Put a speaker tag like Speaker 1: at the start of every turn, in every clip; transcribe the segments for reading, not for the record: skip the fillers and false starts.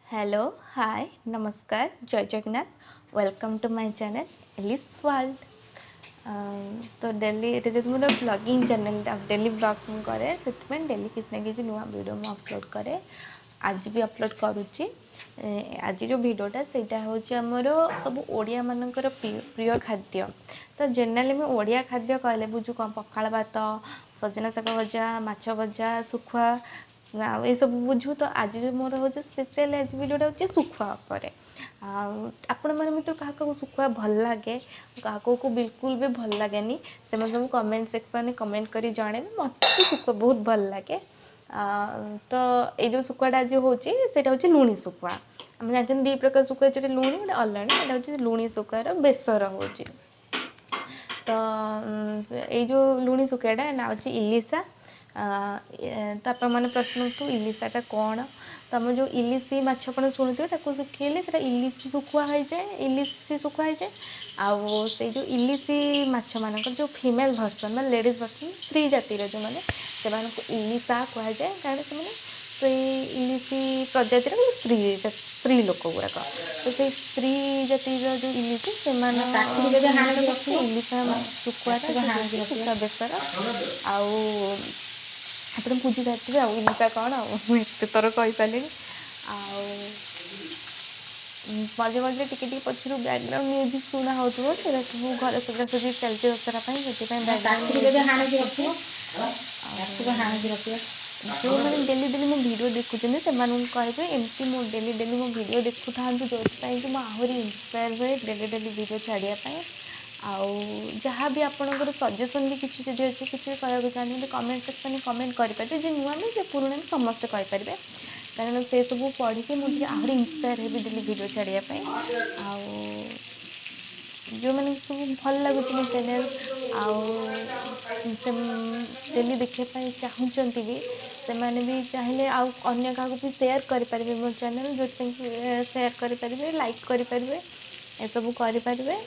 Speaker 1: Hello, hi, ନମସ୍କାର, ଜୟ Jagannath. Welcome to my channel Ellis World. ତ ଡେଲି ଏଇଟା ଯଦି ମୋର ବ୍ଲଗିଂ ଚ୍ୟାନେଲ୍, ଡେଲି ବ୍ଲଗ୍ ମୁଁ କରେ, ସେଥିପାଇଁ ଡେଲି କିଛି ନା କିଛି ନୂଆ ଭିଡ଼ିଓ ମୁଁ ଅପଲୋଡ଼ କରେ। ଆଜି ବି ଅପଲୋଡ଼ କରୁଛି। ଆଜି ଯେଉଁ ଭିଡ଼ିଓଟା, ସେଇଟା ହେଉଛି ଆମର ସବୁ ଓଡ଼ିଆମାନଙ୍କର ପ୍ରିୟ ଖାଦ୍ୟ। ତ ଜେନେରାଲି ମୁଁ ଓଡ଼ିଆ ଖାଦ୍ୟ କହିଲେ ବୁଝୁ କ'ଣ? ପଖାଳ ଭାତ, ସଜନା ଶାଗ ଭଜା, ମାଛ ଭଜା, ଶୁଖୁଆ ଆଉ ଏସବୁ ବୁଝୁ। ତ ଆଜି ଯେଉଁ ମୋର ହେଉଛି ସ୍ପେଶିଆଲ୍, ଆଜି ଭିଡ଼ିଓଟା ହେଉଛି ଶୁଖୁଆ ଉପରେ। ଆଉ ଆପଣମାନଙ୍କ ଭିତରୁ କାହାକୁ କାହାକୁ ଶୁଖୁଆ ଭଲ ଲାଗେ, କାହାକୁ କାହାକୁ ବିଲକୁଲ ବି ଭଲ ଲାଗେନି, ସେମାନେ ସବୁ କମେଣ୍ଟ ସେକ୍ସନରେ କମେଣ୍ଟ କରି ଜଣେଇବେ। ମୋତେ ତ ଶୁଖୁଆ ବହୁତ ଭଲ ଲାଗେ। ତ ଏଇ ଯେଉଁ ଶୁଖୁଆଟା ଆଜି ହେଉଛି, ସେଇଟା ହେଉଛି ଲୁଣି ଶୁଖୁଆ। ଆମେ ଜାଣିଛନ୍ତି ଦୁଇ ପ୍ରକାର ଶୁଖୁଆ, ଗୋଟେ ଲୁଣି, ଗୋଟେ ଅଲୁଣି। ଏଇଟା ହେଉଛି ଲୁଣି ଶୁଖୁଆର ବେସର ହେଉଛି। ତ ଏଇ ଯେଉଁ ଲୁଣି ଶୁଖୁଆଟା ନାଁ ହେଉଛି ଇଲିଶା। ତ ଆପଣମାନେ ପ୍ରଶ୍ନ ଉଠୁ, ଇଲିଶାଟା କ'ଣ? ତ ଆମର ଯେଉଁ ଇଲିଶି ମାଛ ଆପଣ ଶୁଣୁଥିବେ, ତାକୁ ଶୁଖେଇଲେ ସେଇଟା ଇଲିଶି ଶୁଖୁଆ ହେଇଯାଏ, ଇଲିଶି ଶୁଖୁଆ ହେଇଯାଏ। ଆଉ ସେଇ ଯେଉଁ ଇଲିଶି ମାଛମାନଙ୍କର ଯେଉଁ ଫିମେଲ୍ ଭର୍ସନ୍ ବା ଲେଡ଼ିଜ୍ ଭର୍ସନ୍, ସ୍ତ୍ରୀ ଜାତିର ଯେଉଁମାନେ, ସେମାନଙ୍କୁ ଇଲିଶା କୁହାଯାଏ, କାରଣ ସେମାନେ ସେଇ ଇଲିଶି ପ୍ରଜାତିର ସ୍ତ୍ରୀ, ସ୍ତ୍ରୀ ଲୋକ ଗୁଡ଼ାକ। ତ ସେଇ ସ୍ତ୍ରୀ ଜାତିର ଯେଉଁ ଇଲିଶି, ସେମାନେ ଇଲିଶା ଶୁଖୁଆଟା ଶୁଖୁଆ ବେସର। ଆଉ ଆପଣ ବୁଝି ସାରିଥିବେ ଆଉ ଇଲିଶା କ'ଣ, ଆଉ ମୁଁ ଏତେ ଥର କହିସାରିଲିଣି। ଆଉ ମଝିରେ ମଝିରେ ଟିକେ ଟିକେ ପଛରୁ ବ୍ୟାକଗ୍ରାଉଣ୍ଡ ମ୍ୟୁଜିକ୍ ଶୁଣା ହେଉଥିବ, ସେଇଟା ସବୁ ଘରେ ସଜାସଜି ଚାଲିଛି ଦଶହରା ପାଇଁ, ସେଥିପାଇଁ ବ୍ୟାକଗ୍ରାଉଣ୍ଡ ମ୍ୟୁଜିକ୍ ଆସୁଛି। ଯେଉଁମାନେ ଡେଲି ଡେଲି ମୋ ଭିଡ଼ିଓ ଦେଖୁଛନ୍ତି, ସେମାନଙ୍କୁ କହିବେ ଏମିତି ମୁଁ ଡେଲି ଡେଲି ମୋ ଭିଡ଼ିଓ ଦେଖୁଥାନ୍ତୁ, ଯେଉଁଥିପାଇଁ କି ମୁଁ ଆହୁରି ଇନ୍ସପାୟାର ହୁଏ ଡେଲି ଡେଲି ଭିଡ଼ିଓ ଛାଡ଼ିବା ପାଇଁ। ଆଉ ଯାହା ବି ଆପଣଙ୍କର ସଜେସନ୍ ବି କିଛି ଯଦି ଅଛି, କିଛି ବି କହିବାକୁ ଚାହାନ୍ତି, କମେଣ୍ଟ ସେକ୍ସନରେ କମେଣ୍ଟ କରିପାରିବେ। ଯେ ନୂଆ ବି, ଯେ ପୁରୁଣା ବି, ସମସ୍ତେ କହିପାରିବେ, କାରଣ ସେସବୁ ପଢ଼ିକି ମୁଁ ଟିକେ ଆହୁରି ଇନ୍ସପାୟାର ହେବି ଡେଲି ଭିଡ଼ିଓ ଛାଡ଼ିବା ପାଇଁ। ଆଉ ଯେଉଁମାନଙ୍କୁ ସବୁ ଭଲ ଲାଗୁଛି ମୋ ଚ୍ୟାନେଲ୍ ଆଉ ସେ ଡେଲି ଦେଖିବା ପାଇଁ ଚାହୁଁଛନ୍ତି ବି, ସେମାନେ ବି ଚାହିଁଲେ ଆଉ ଅନ୍ୟ କାହାକୁ ବି ସେୟାର କରିପାରିବେ ମୋ ଚ୍ୟାନେଲ୍, ଯେଉଁଥିପାଇଁ କି ସେୟାର କରିପାରିବେ, ଲାଇକ୍ କରିପାରିବେ, ଏସବୁ କରିପାରିବେ।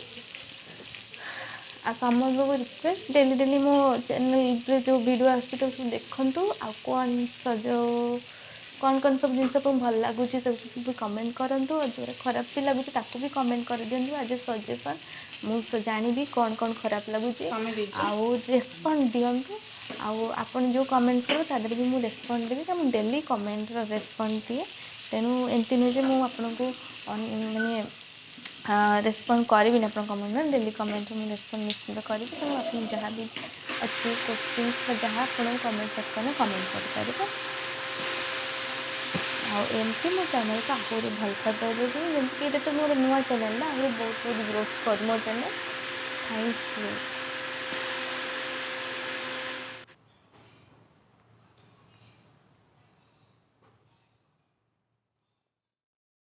Speaker 1: ଆଉ ସମସ୍ତଙ୍କୁ ରିକ୍ୱେଷ୍ଟ, ଡେଲି ଡେଲି ମୋ ଚ୍ୟାନେଲ୍ରେ ଯେଉଁ ଭିଡ଼ିଓ ଆସୁଛି ତାକୁ ସବୁ ଦେଖନ୍ତୁ। ଆଉ କ'ଣ ଯେଉଁ କ'ଣ କ'ଣ ସବୁ ଜିନିଷ ଆପଣଙ୍କୁ ଭଲ ଲାଗୁଛି, ସେ ସବୁ ବି କମେଣ୍ଟ କରନ୍ତୁ। ଆଉ ଯେଉଁଟା ଖରାପ ବି ଲାଗୁଛି, ତାକୁ ବି କମେଣ୍ଟ କରିଦିଅନ୍ତୁ ଆଜ୍ ଏ ସଜେସନ୍। ମୁଁ ଜାଣିବି କ'ଣ କ'ଣ ଖରାପ ଲାଗୁଛି, ଆଉ ରେସ୍ପଣ୍ଡ ଦିଅନ୍ତୁ। ଆଉ ଆପଣ ଯେଉଁ କମେଣ୍ଟସ୍ କରିବେ, ତା ଦେହରେ ବି ମୁଁ ରେସ୍ପଣ୍ଡ ଦେବି, କାରଣ ମୁଁ ଡେଲି କମେଣ୍ଟର ରେସ୍ପଣ୍ଡ ଦିଏ। ତେଣୁ ଏମିତି ନୁହେଁ ଯେ ମୁଁ ଆପଣଙ୍କୁ ମାନେ ରେସ୍ପଣ୍ଡ କରିବିନି ଆପଣଙ୍କ କମେଣ୍ଟ। ଡେଲି କମେଣ୍ଟରେ ମୁଁ ରେସ୍ପଣ୍ଡ ନିଶ୍ଚିନ୍ତ କରିବି। ତେଣୁ ଆପଣ ଯାହା ବି ଅଛି କୋଶ୍ଚିନ୍ସ ବା ଯାହା, ଆପଣ କମେଣ୍ଟ ସେକ୍ସନରେ କମେଣ୍ଟ କରିପାରିବେ। ଆଉ ଏମିତି ମୋ ଚ୍ୟାନେଲ୍କୁ ଆହୁରି ଭଲ ପାଇପାରିବେ, ଯେମିତିକି ଏଇଟା ତ ମୋର ନୂଆ ଚ୍ୟାନେଲ୍ ନା, ଆହୁରି ବହୁତ ବହୁତ ଗ୍ରୋଥ୍ କରୁ ମୋ ଚ୍ୟାନେଲ୍। Thank you.